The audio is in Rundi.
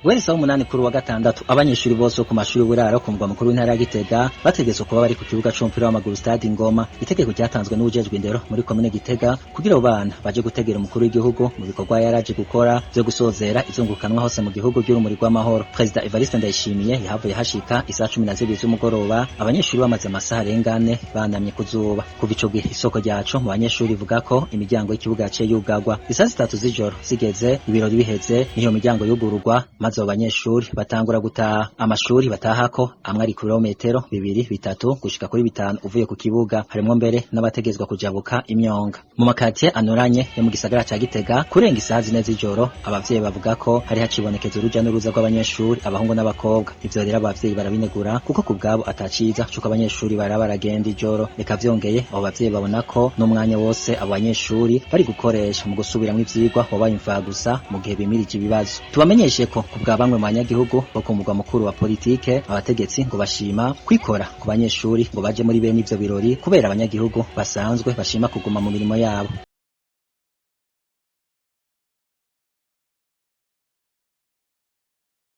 Guhera isaha 8 kuri wa gatandatu, abanyeshuri bose bo ku mashuri y'uburaro ku mugwa mukuru w'intara ya Gitega bategetswe kuba bari ku kibuga c'umupira w'amaguru, Stade Ingoma. Itegeko ryatanzwe n'uwujejwe indero muri komine Gitega kugira abo bana baje gutegera umukuru w'igihugu mu bikorwa yaraje gukora vyo gusozera izungurukanwa hose mu gihugu ry'urumuri rw'amahoro. Perezida Evariste Ndayishimiye yahavuye hashika isaha 12 z'umugoroba, abanyeshuri bamaze amasaha arenga ane banamye ku zuba. Kuva ico gihe, isoko ryacu mu banyeshuri ivuga ko imiryango y'ikibuga yaciye yugarwa. Isaha 3 z'ijoro zigeze, ibirori biheze, niyo miryango yugururwa, maze abo banyeshuri batangura gutaha. Amashuri batahako amwe ari kilometero 2, 3 gushika kuri 5 uvuye ku kibuga, harimwo mbere n'abategezwa kujabuka imyonga. Mu makatiye anuranye yo mu gisagara ca Gitega, kurenga isaha 4 z'ijoro, abavyeyi bavuga ko hari hacibonekeza uruja n'uruza rw'abanyeshuri, abahungu n'abakobwa. Ivyo rero abavyeyi barabinegura kuko ku bwabo ataciza c'uko abanyeshuri baraba baragenda ijoro. Reka vyongeye, abo bavyeyi babona ko n'umwanya wose abo banyeshuri bari gukoresha mu gusubiramwo ivyigwa wabaye imfagusa mu gihe bimirije ibibazo. Tubamenyeshe ko ku bwa bamwe mu banyagihugu bo ku mugwa mukuru wa politike, abategetsi ngo bashima kwikora ku banyeshuri ngo baje muri bene ivyo birori, kubera abanyagihugu basanzwe bashima kuguma mu mirimo yabo.